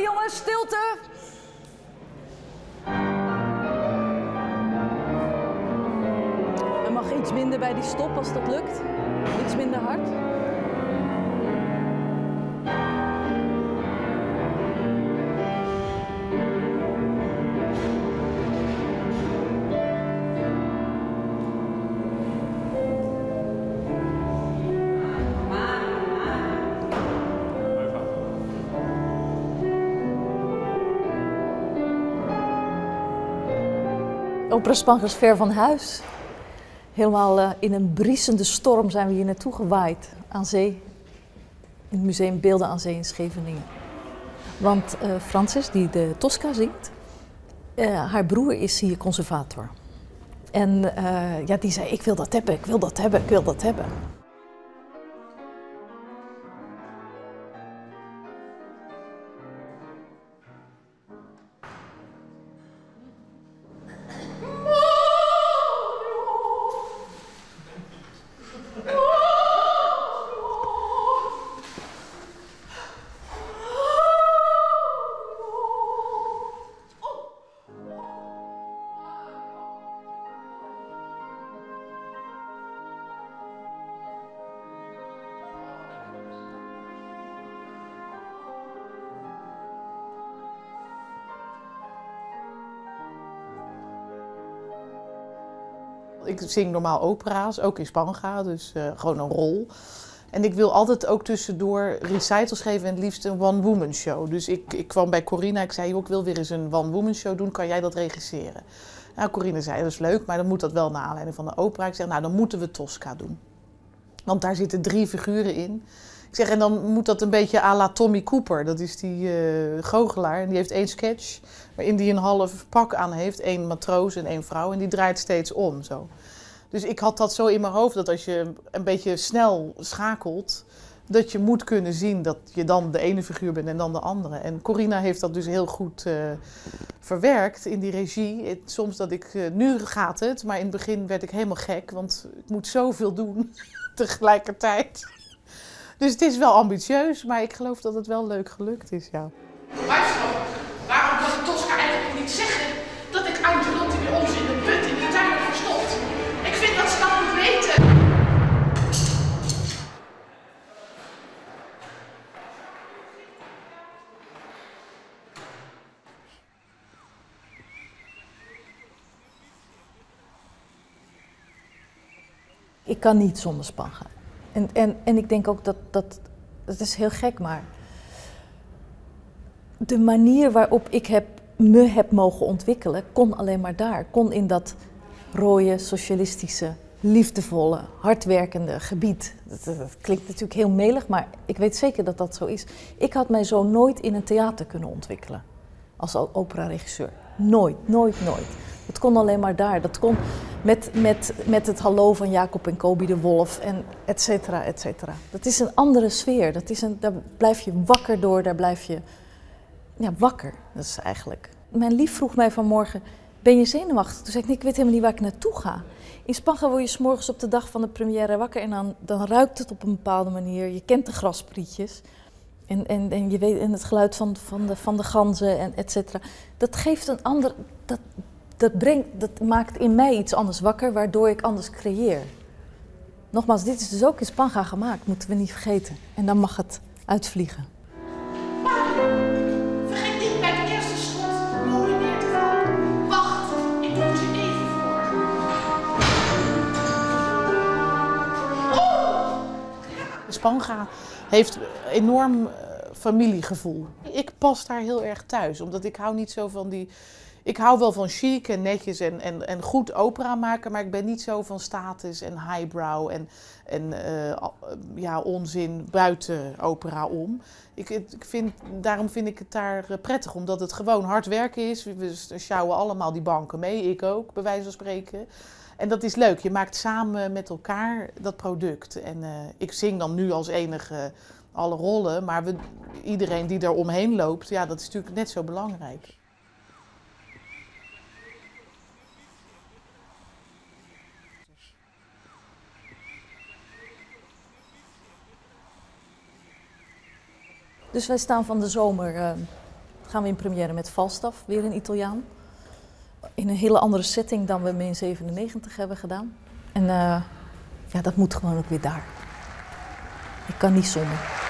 jongens, stilte! Er mag iets minder bij die stop als dat lukt. Iets minder hard. Opera Spanga is ver van huis. Helemaal in een briesende storm zijn we hier naartoe gewaaid, aan zee. In het museum Beelden aan Zee in Scheveningen. Want Francis, die de Tosca zingt, haar broer is hier conservator. En die zei, ik wil dat hebben, ik wil dat hebben, ik wil dat hebben. Ik zing normaal opera's, ook in Spanga, dus gewoon een rol. En ik wil altijd ook tussendoor recitals geven en het liefst een one-woman show. Dus ik kwam bij Corina, ik zei, joh, ik wil weer eens een one-woman show doen, kan jij dat regisseren? Corina zei, dat is leuk, maar dan moet dat wel naar aanleiding van de opera. Ik zeg, dan moeten we Tosca doen. Want daar zitten 3 figuren in. Ik zeg, en dan moet dat een beetje à la Tommy Cooper. Dat is die goochelaar en die heeft 1 sketch waarin die een half pak aan heeft. 1 matroos en 1 vrouw en die draait steeds om. Zo. Dus ik had dat zo in mijn hoofd dat als je een beetje snel schakelt, dat je moet kunnen zien dat je dan de ene figuur bent en dan de andere. En Corina heeft dat dus heel goed verwerkt in die regie. Soms dat ik, nu gaat het, maar in het begin werd ik helemaal gek, want ik moet zoveel doen tegelijkertijd. Dus het is wel ambitieus, maar ik geloof dat het wel leuk gelukt is, ja. Maestro, waarom kan Tosca eigenlijk niet zeggen dat ik Angelotti bij ons in de put in de tuin heb verstopt? Ik vind dat ze dat moet weten. Ik kan niet zonder Spanga. En ik denk ook dat, dat is heel gek, maar de manier waarop ik me heb mogen ontwikkelen, kon alleen maar daar. Kon in dat rode, socialistische, liefdevolle, hardwerkende gebied. Dat klinkt natuurlijk heel melig, maar ik weet zeker dat dat zo is. Ik had mij zo nooit in een theater kunnen ontwikkelen als operaregisseur. Nooit, nooit, nooit. Dat kon alleen maar daar. Dat kon met het hallo van Jacob en Kobe de Wolf en et cetera, et cetera. Dat is een andere sfeer. Daar blijf je wakker door, daar blijf je, ja, wakker. Dat is eigenlijk. Mijn lief vroeg mij vanmorgen, ben je zenuwachtig? Toen zei ik, nee, ik weet helemaal niet waar ik naartoe ga. In Spanga word je 's morgens op de dag van de première wakker en dan ruikt het op een bepaalde manier. Je kent de grasprietjes. En het geluid van de ganzen en et cetera. Dat geeft een ander, dat, dat brengt, dat maakt in mij iets anders wakker, waardoor ik anders creëer. Nogmaals, dit is dus ook in Spanga gemaakt, moeten we niet vergeten. En dan mag het uitvliegen. Maar vergeet niet bij het eerste schot mooi neer te vallen. Wacht, ik doe het je even voor. Oeh! Spanga heeft enorm familiegevoel. Ik pas daar heel erg thuis, omdat ik hou niet zo van die... Ik hou wel van chic en netjes en goed opera maken, maar ik ben niet zo van status en highbrow en onzin buiten opera om. Daarom vind ik het daar prettig, omdat het gewoon hard werken is. We sjouwen allemaal die banken mee, ik ook, bij wijze van spreken. En dat is leuk, je maakt samen met elkaar dat product. En ik zing dan nu als enige alle rollen, maar iedereen die daar omheen loopt, dat is natuurlijk net zo belangrijk. Dus wij staan van de zomer Gaan we in première met Falstaff, weer een Italiaan. In een hele andere setting dan we hem in 97 hebben gedaan. En ja, dat moet gewoon ook weer daar. Ik kan niet zonder.